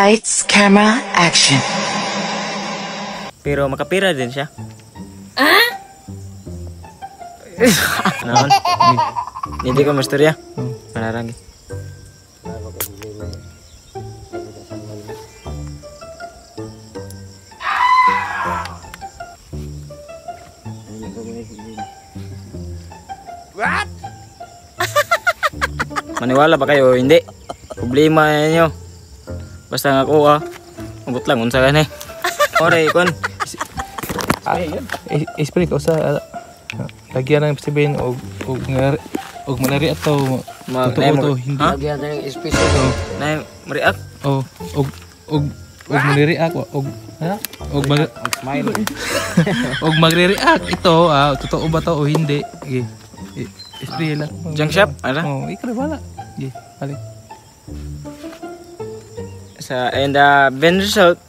Lights, camera, action. Pero makapira din siya. Ah? Naon? Hindi ko mastorya. Manarang. What? Maniwala ba kayo o hindi? Problema ninyo. Basta nga ako ah. Abot lang unsa gani. Ore kon. Spray ka usa lagyan ng sabihin og og nga og manari ato totoo to hindi. Ha? Lagyan ng special. Na react. Oh, og og og maniri-react og ha og mag Smile. Og magre-react ito totoo ba to o hindi. Sige. Spray lang. Junk shop, ara? Oh, ikaw wala. Sige, balik. Sa and the end result.